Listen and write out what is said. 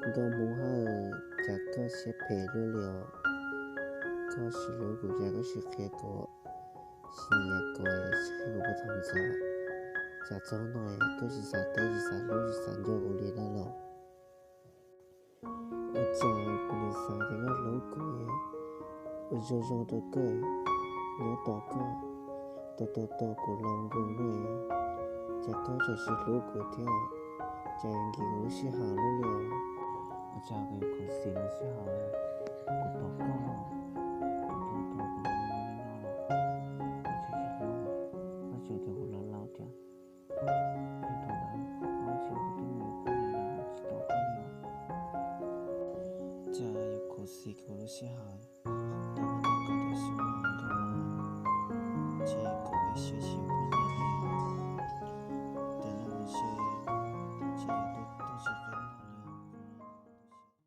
Nkauj Hmoob Hawj, cas koj siab phem luaj li os? Koj tsis hlub kuv cas koj tsis qhia kuv, tsis nyiam kuv, tsis qhia kuv puag thaum ntxov. Cas txog no koj tsis xav teb, tsis xav hlub, tsis xav nco kuv li na los? Ua cas kuv nim xav tias koj hlub kuv, ua zoo zoo rau koj, nyob tos koj, tos tos tos kuv los nkaus no, cas koj tseem tsis hlub kuv thiab, cas nkim kuv lub sij hawm luaj li os. Ua cas kuv yuav khuv xim lub sij hawm, kuv tos koj los, kuv tos tos kuv los li no los, koj tseem tsis hlub, koj tseem tias kuv laus laus thiab. Yog thaum ntawd, tsis ua kuv twb mus yuav poj niam lawm, tsis tos koj li os. Cas yuav khuv xim kuv lub sij hawm,